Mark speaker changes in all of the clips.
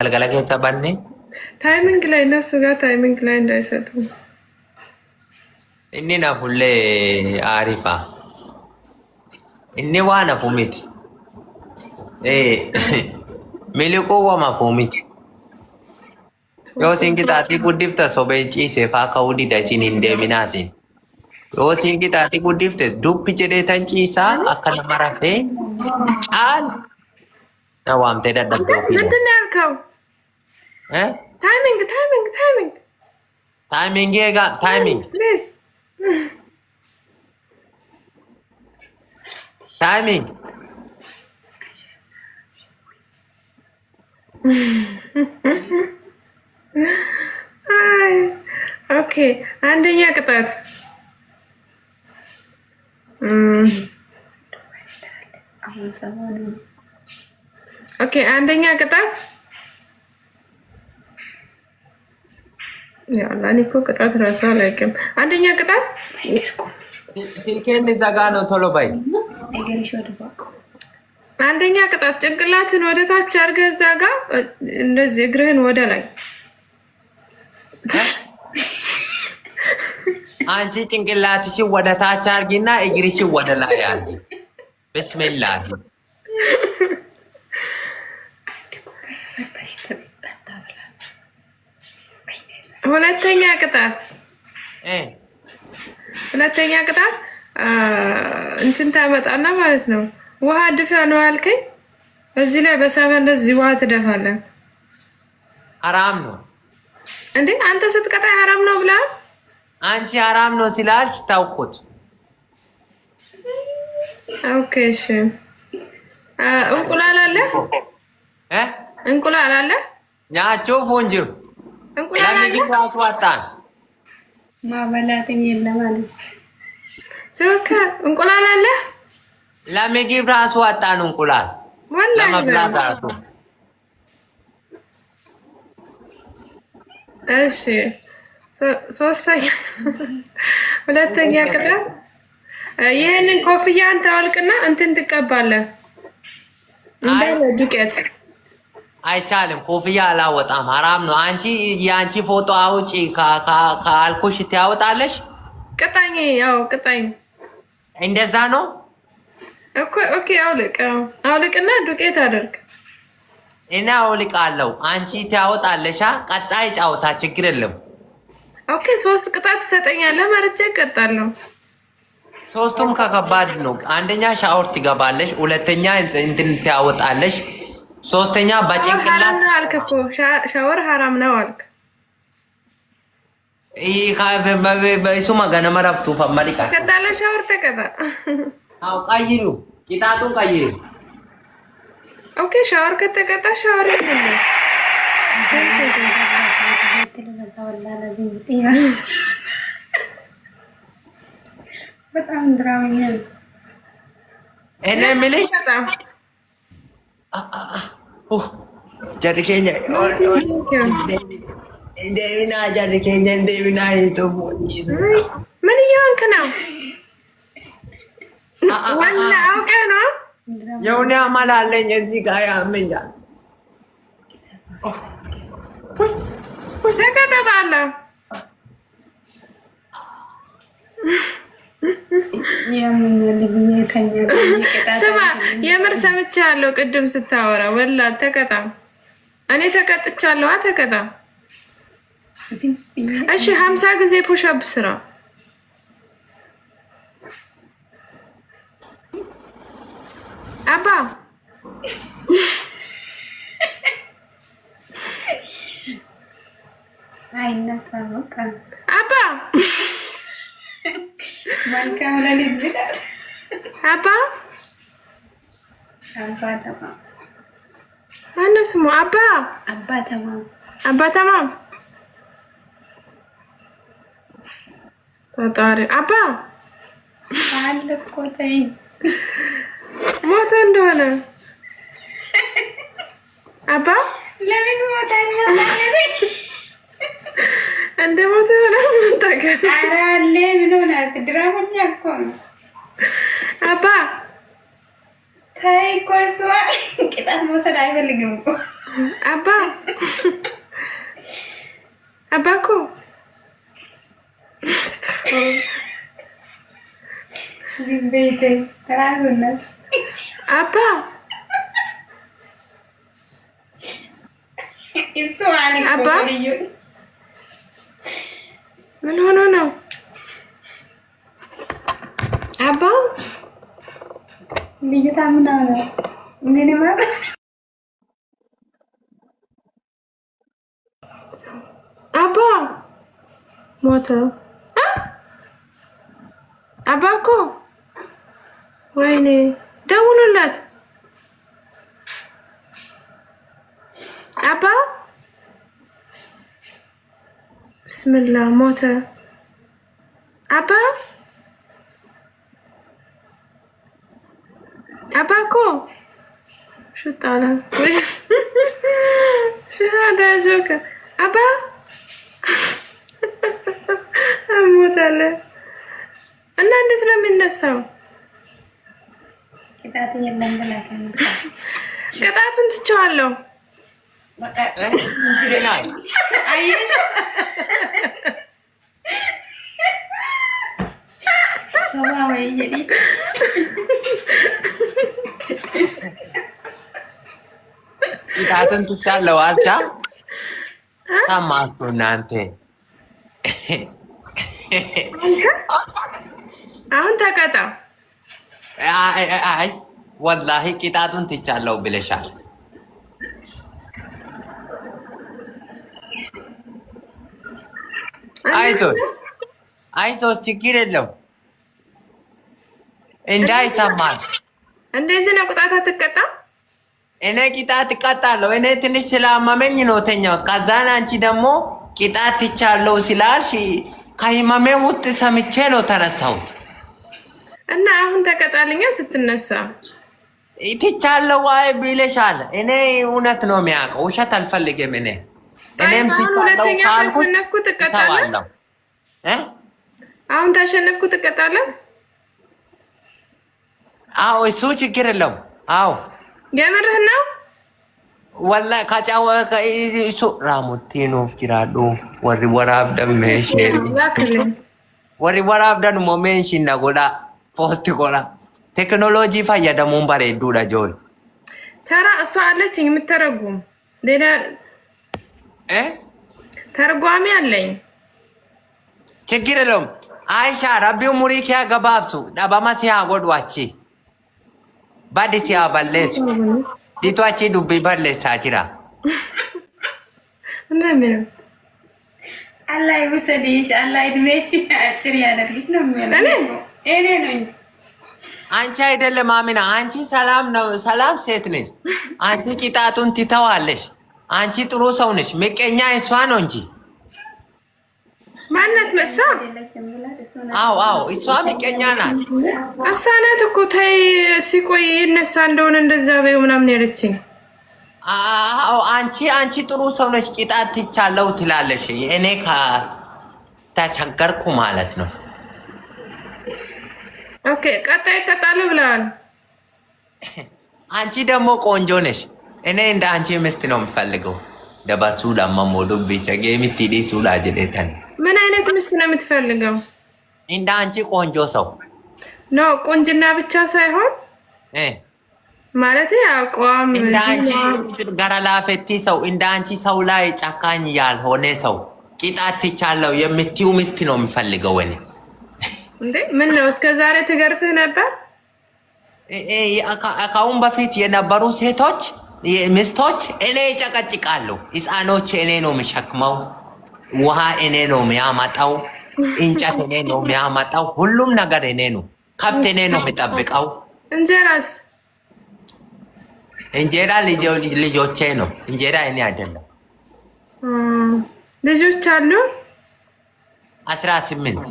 Speaker 1: Galgala keessa banne.
Speaker 2: Timing ላይ እነሱ ጋር timing ላይ እንዳይሰጡ።
Speaker 1: Inni nafullee aarifa. Inni waa nafu miti. Miliquu wama miti. Yoo isin qixaaxii guddifte sobeen ciisee faa ka'uu dida isin hin deeminaa isin. Yoo isin qixaaxii guddifte dubbi jedhee tan ciisaa akka nama rafee caal na waamtee dadhabdee ofii.
Speaker 2: ምንድን ነው ያልከው?
Speaker 1: Eh?
Speaker 2: Timing, timing, timing.
Speaker 1: Timing eegaa, timing.
Speaker 2: Please.
Speaker 1: Timing.
Speaker 2: አይ okay፣ አንደኛ ቅጣት okay፣ አንደኛ ቅጣት ያላ እኔ እኮ ቅጣት እራሱ አላውቅም። አንደኛ ቅጣት
Speaker 1: ስልኬን ዘጋ ነው፣ ቶሎ በይ።
Speaker 2: አንደኛ ቅጣት ጭንቅላትን ወደ ታች አድርገህ እዛ ጋ እንደዚህ እግርህን ወደ ላይ።
Speaker 1: አንቺ ጭንቅላትሽን ወደ ታች አድርጊና እግርሽን ወደ ላይ አድርጊ። ብስሚላህ።
Speaker 2: ሁለተኛ ቅጣት፣ ሁለተኛ ቅጣት እንትን ታመጣና ማለት ነው፣ ውሃ ድፋ ነው ያልከኝ። እዚህ ላይ በሳፋ እንደዚህ ውሃ ትደፋለህ።
Speaker 1: ሐራም ነው።
Speaker 2: እንዴ፣ አንተ ስትቀጣይ ሐራም ነው ብለሃል።
Speaker 1: አንቺ ሐራም ነው ስላልሽ ታውቁት።
Speaker 2: Okay እሺ። እንቁላል አለ?
Speaker 1: እ?
Speaker 2: እንቁላል አለ?
Speaker 1: Nyaachuu fuunjiru.
Speaker 2: እንቁላል አለ?
Speaker 1: ለምግብ ራሱ አጣን።
Speaker 3: ማበላትም የለም አለች።
Speaker 2: ጆከር፣ እንቁላል አለ?
Speaker 1: ለምግብ ራሱ አጣን። እንቁላል
Speaker 2: ወላሂ?
Speaker 1: ለመብላት ራሱ።
Speaker 2: እሺ፣ ሶስተኛ፣ ሁለተኛ ቅጣት ይህንን ኮፍያን ታወልቅና እንትን ትቀባለህ እንዳለ ዱቄት።
Speaker 1: አይቻልም። ኮፍያ አላወጣም፣ ሐራም ነው። አንቺ የአንቺ ፎቶ አውጪ ካልኩሽ ታወጣለሽ።
Speaker 2: ቅጣኝ፣ ያው ቅጣኝ።
Speaker 1: እንደዛ ነው።
Speaker 2: እኮ okay፣ አውልቅ፣ አውልቅና ዱቄት አድርግ።
Speaker 1: እኔ አውልቃለሁ፣ አንቺ ታወጣለሻ። ቀጣይ ጫወታ ችግር የለም።
Speaker 2: Okay፣ ሶስት ቅጣት ትሰጠኛለህ፣ መርጬ እቀጣለሁ።
Speaker 1: ሶስቱም ከከባድ ነው። አንደኛ ሻወር ትገባለሽ፣ ሁለተኛ እንትን ታወጣለሽ፣ ሶስተኛ በጭንቅላት።
Speaker 2: ሐራም ነው አልክ እኮ፣ ሻወር ሐራም ነው አልክ።
Speaker 1: እሱማ ገነመ ረፍቱ ፈመሊቃ
Speaker 2: ቀጣለ ሻወር ተቀጣ።
Speaker 1: አዎ፣ ቀይሩ፣ ቅጣቱን ቀይሩ።
Speaker 2: Okay፣ ሻወር ከተቀጣ ሻወር ይሁንልህ።
Speaker 3: በጣም ድራመኛ ነው።
Speaker 1: እኔ የምልሽ jarri keenya hin deeminaa, jarri keenya hin deeminaa.
Speaker 2: ምን እየሆንክ ነው? ወላ አውቀህ ነው?
Speaker 1: የሆነ አመል አለኝ እዚህ ጋር ያመኛል።
Speaker 2: ተቀጠባለሁ።
Speaker 3: ያመኛል ብዬ እተኛለሁ።
Speaker 2: ስማ፣ የምር ሰምቻለሁ ቅድም ስታወራ። ወላ ተቀጣ። እኔ ተቀጥቻለሁ። ተቀጣ። እሺ፣ 50 ጊዜ push up ስራ። አባ።
Speaker 3: አይነሳም በቃ።
Speaker 2: አባ።
Speaker 3: መልካም ሌሊት ብላል።
Speaker 2: አባ።
Speaker 3: አባ ተማም።
Speaker 2: ማነው ስሙ? አባ።
Speaker 3: አባ ተማም።
Speaker 2: አባ ተማም። ፈጣሪ፣ አባ።
Speaker 3: አለ እኮ፣ ተይ።
Speaker 2: ሞተ እንደሆነ አባ።
Speaker 3: ለምን ሞተ?
Speaker 2: እንደ ሞተ ሆነ።
Speaker 3: ኧረ አለ፣ ምን ሆነ? ድራመኛ እኮ ነው።
Speaker 2: አባ።
Speaker 3: ተይ እኮ፣ እሷ ቅጣት መውሰድ አይፈልግም እኮ።
Speaker 2: አባ አባ እኮ አባ አባ ምን ሆኖ ነው አባ?
Speaker 3: ልዩታ ምን ሆነ? ምን ማለት
Speaker 2: አባ ሞተ። አባ እኮ ወይኔ፣ ደውሉለት አባ። ብስምላ ሞተ አባ። አባ እኮ ሽጣላ ሸሃዳ ዘከ አባ ሞታለ። እና እንዴት ነው የሚነሳው? ቅጣቱን ትቼዋለሁ።
Speaker 1: ቅጣቱን ትቻለሁ። አልቻ ታማችሁ እናንተ።
Speaker 2: አሁን ተቀጣ።
Speaker 1: አይ ወላሂ ቅጣቱን ትቻለሁ ብለሻል። አይዞህ አይዞህ፣ ችግር የለው እንዳይሰማል።
Speaker 2: እንደዚህ ነው ቅጣት። አትቀጣም።
Speaker 1: እኔ ቅጣት እቀጣለሁ። እኔ ትንሽ ስላመመኝ ነው ተኛሁት። ከዛን አንቺ ደግሞ ቅጣት ትቻለሁ ስላልሽ ከህመሜ ውስጥ ሰምቼ ነው ተነሳሁት።
Speaker 2: እና አሁን ተቀጣልኛ ስትነሳ
Speaker 1: ትቻለሁ አይ ብለሻል። እኔ እውነት ነው የሚያውቀው፣ ውሸት አልፈልግም። እኔ እኔም ትቻለሁ ካልኩሽ
Speaker 2: ትቀጣለህ። አሁን ታሸነፍኩ ትቀጣለህ።
Speaker 1: አዎ እሱ ችግር የለውም። አዎ
Speaker 2: የምርህ ነው።
Speaker 1: ወላሂ ከጫወቀ እሱ ራሙቲኑፍ ጅራዱ ወሪ ወራብደን ሜሽን ወሪ ወራብደን ሞ ሜንሽን ጎዳ ፖስት ጎዳ ቴክኖሎጂ fayyadamuun bareedduudha jool
Speaker 2: ተራ እሷ አለችኝ የምተረጉም ሌላ ተርጓሚ አለኝ።
Speaker 1: ችግር የለውም። አይሻ ረቢ umurii kee haa gabaabsu dhabama si haa godhu achi badi si haa balleessu situ achi dubbii balleessaa jira.
Speaker 3: አላህ ይውሰድሽ፣ አላህ እድሜሽ አጭር ያደርግሽ ነው የሚለው እኔ ነው እንጂ
Speaker 1: አንቺ አይደለም አሚና። አንቺ ሰላም ነው፣ ሰላም ሴት ነሽ። አንቺ ቅጣቱን ትተዋለሽ። አንቺ ጥሩ ሰው ነሽ። ምቀኛ እሷ ነው እንጂ
Speaker 2: ማናት? እሷ
Speaker 1: አዎ፣ አዎ፣ እሷ ምቀኛ ናት።
Speaker 2: እሷ ናት እኮ ተይ፣ ሲቆይ ይነሳ እንደሆነ እንደዛ በይው ምናምን ያለችኝ።
Speaker 1: አዎ፣ አንቺ ጥሩ ሰው ነሽ፣ ቅጣት ትቻለው ትላለሽ። እኔ ከተቸገርኩ ማለት ነው።
Speaker 2: Okay፣ ቀጣይ ይቀጣሉ ብለዋል።
Speaker 1: አንቺ ደግሞ ቆንጆ ነሽ። እኔ እንደ አንቺ ሚስት ነው የምፈልገው። ደባሱ ዳማ ሞዶ ብቻ ጌሚቲ ሱላ ጀደተን
Speaker 2: ምን አይነት ሚስት ነው የምትፈልገው?
Speaker 1: እንደ አንቺ ቆንጆ ሰው።
Speaker 2: No፣ ቆንጅና ብቻ ሳይሆን ማለት አቋም፣
Speaker 1: እንደ አንቺ ገረላፌቲ ሰው፣ እንደ አንቺ ሰው ላይ ጨካኝ ያልሆነ ሰው፣ ቅጣት ትቻለው የምትዩ ሚስት ነው የምፈልገው እኔ።
Speaker 2: እንዴ ምን ነው እስከ ዛሬ ትገርፍህ ነበር?
Speaker 1: ከአሁን በፊት የነበሩ ሴቶች ሚስቶች እኔ ይጨቀጭቃሉ። ህፃኖች እኔ ነው የሚሸክመው፣ ውሃ እኔ ነው የሚያመጣው፣ እንጨት እኔ ነው የሚያመጣው፣ ሁሉም ነገር እኔ ነው። ከብት እኔ ነው የሚጠብቀው።
Speaker 2: እንጀራስ?
Speaker 1: እንጀራ ልጆቼ ነው፣ እንጀራ እኔ አይደለም።
Speaker 2: ልጆች አሉ?
Speaker 1: 18፣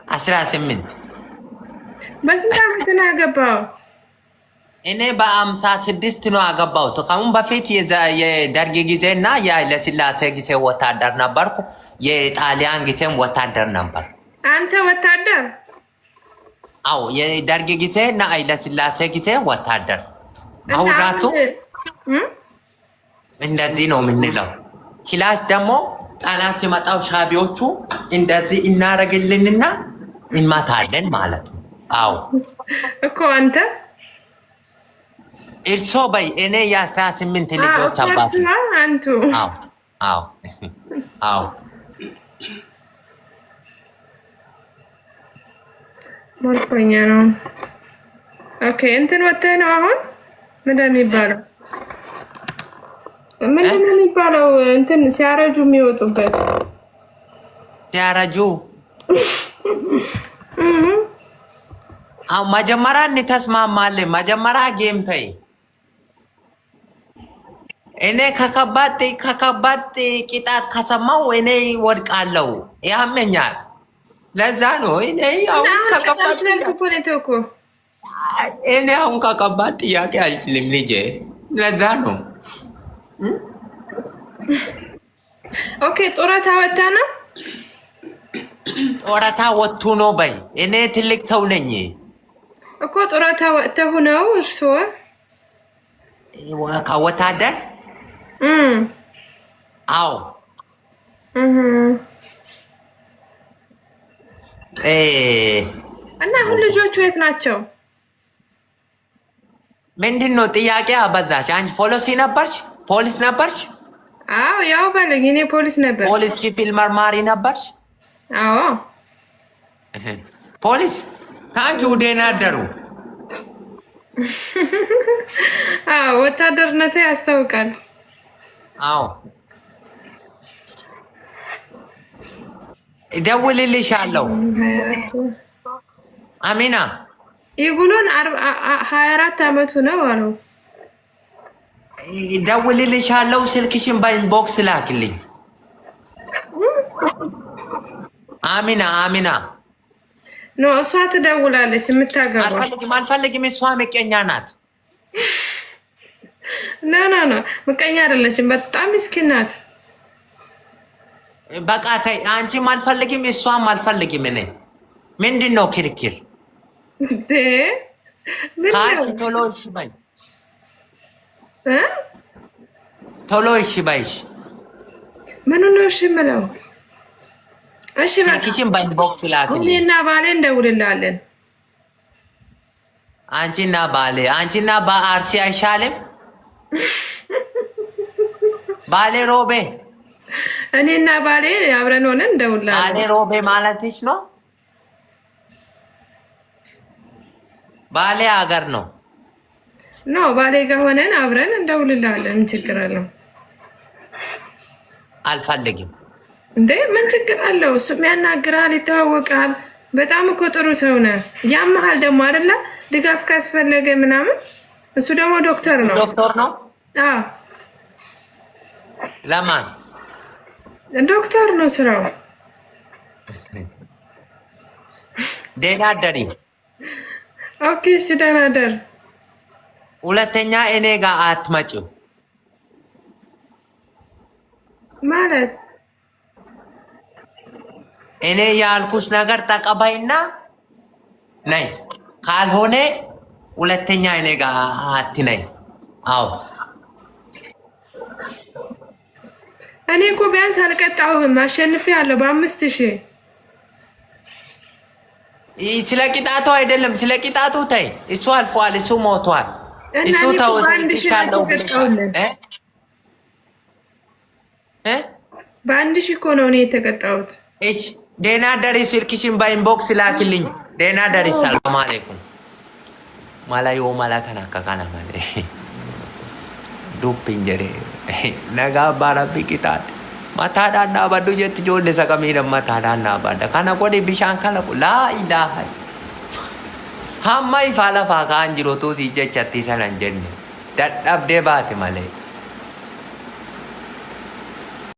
Speaker 1: 18።
Speaker 2: በስንት ዓመት ነው ያገባው?
Speaker 1: እኔ በ56 ነው ያገባሁት። ከአሁን በፊት የደርግ ጊዜ እና የኃይለሥላሴ ጊዜ ወታደር ነበርኩ። የጣሊያን ጊዜም ወታደር ነበር።
Speaker 2: አንተ ወታደር?
Speaker 1: አዎ፣ የደርግ ጊዜ እና ኃይለሥላሴ ጊዜ ወታደር። አሁን ራሱ እንደዚህ ነው የምንለው። ክላሽ ደግሞ ጠላት ሲመጣው ሻቢዎቹ እንደዚህ እናረግልንና እንመታለን ማለት ነው። አዎ
Speaker 2: እኮ አንተ
Speaker 1: እርሶ በይ እኔ የ18 ልጆች አባት
Speaker 2: አንቱ።
Speaker 1: አዎ አዎ አዎ
Speaker 2: ሞልኮኛ ነው። Okay እንትን ወጥተህ ነው አሁን ምንድን ነው የሚባለው? ምንድን ነው የሚባለው? እንትን ሲያረጁ የሚወጡበት
Speaker 1: ሲያረጁ መጀመሪያ እንተስማማለን። መጀመሪያ game ተይ። እኔ ከከባድ ከከባድ ቅጣት ከሰማው እኔ ወድቃለሁ፣ ያመኛል። ለዛ ነው እኔ አሁን ከከባድ እኔ አሁን ከከባድ ጥያቄ አልችልም ልጄ። ለዛ ነው።
Speaker 2: Okay ጡረታ ወጥታ ነው
Speaker 1: ጡረታ ወጥቶ ነው በይ። እኔ ትልቅ ሰው ነኝ
Speaker 2: እኮ ጡረታ ወጥተው ነው እርስዎ?
Speaker 1: ከወታደር አዎ።
Speaker 2: እና አሁን ልጆቹ የት ናቸው?
Speaker 1: ምንድን ነው ጥያቄ አበዛሽ አንቺ። ፖሊስ ነበርሽ? ፖሊስ ነበርሽ?
Speaker 2: አዎ ያው በለኝ። እኔ ፖሊስ ነበር።
Speaker 1: ፖሊስ ክፍል መርማሪ ነበርሽ?
Speaker 2: አዎ
Speaker 1: ፖሊስ። Thank you። ደህና አደሩ።
Speaker 2: አዎ ወታደርነቴ ያስታውቃል።
Speaker 1: አዎ እደውልልሻለሁ። አሚና
Speaker 2: ይጉሉን 24 አመቱ ነው አሉ።
Speaker 1: እደውልልሻለሁ። ስልክሽን በ inbox ላክልኝ። አሚና አሚና
Speaker 2: No እሷ ትደውላለች። የምታገባው
Speaker 1: አልፈልግም አልፈልግም። እሷ ምቀኛ ናት።
Speaker 2: No no no ምቀኛ አይደለችም። በጣም ምስኪን ናት።
Speaker 1: በቃ ተይ፣ አንቺም አልፈልግም እሷም አልፈልግም። እኔ ምንድን ነው ክርክር? ካልሽ ቶሎ እሺ በይ፣ ቶሎ እሺ በይሽ።
Speaker 2: ምኑ ነው እሺ የምለው? እሺ
Speaker 1: ስልክሽን በ inbox ላክልኝ።
Speaker 2: እኔና ባሌ እንደውልላለን።
Speaker 1: አንቺና ባሌ አንቺና በአርሲ አይሻልም? ባሌ ሮቤ
Speaker 2: እኔና ባሌ አብረን ሆነን እንደውላለን።
Speaker 1: ባሌ ሮቤ ማለትሽ ነው? ባሌ ሀገር ነው።
Speaker 2: No ባሌ ጋር ሆነን አብረን እንደውልላለን። ምን ችግር አለው?
Speaker 1: አልፈልግም
Speaker 2: እንዴ ምን ችግር አለው? እሱም ያናግራል፣ ይተዋወቃል። በጣም እኮ ጥሩ ሰው ነህ። ያመሃል ደግሞ አይደለ? ድጋፍ ካስፈለገ ምናምን እሱ ደግሞ ዶክተር ነው።
Speaker 1: ዶክተር ነው።
Speaker 2: አዎ
Speaker 1: ለማን
Speaker 2: ዶክተር ነው ስራው።
Speaker 1: ደህና አደሪ።
Speaker 2: Okay እሺ፣ ደህና አደር።
Speaker 1: ሁለተኛ እኔ ጋር አትመጪው
Speaker 2: ማለት
Speaker 1: እኔ ያልኩሽ ነገር ተቀባይና ነይ፣ ካልሆነ ሁለተኛ እኔ ጋር አትነይ። አዎ
Speaker 2: እኔ እኮ ቢያንስ አልቀጣሁህም፣ አሸንፌ አለሁ በ5,000።
Speaker 1: ስለ ቅጣቱ አይደለም፣ ስለ ቅጣቱ ተይ። እሱ አልፏል፣ እሱ ሞቷል። እሱ ተው።
Speaker 2: በ1,000 እኮ ነው እኔ የተቀጣሁት።
Speaker 1: እሺ ደህና ደሪ። ስልክሽን በ inbox ላክልኝ። ደህና ደሪ። ሰላም አለይኩም። ማላዮ ማላ ተናከካና ማለ ዱፕን ጀሬ ነጋ ባረቢ ቅጣት mataadhaan dhaabadhu jetti ijoollee saqamiidhaan mataadhaan dhaabadha. Kana godhi bishaan kana laa ilaaha. Hamma ifaa lafaa kaan jiru utuu si jechatti sana hin jenne. Dadhabdee baate malee.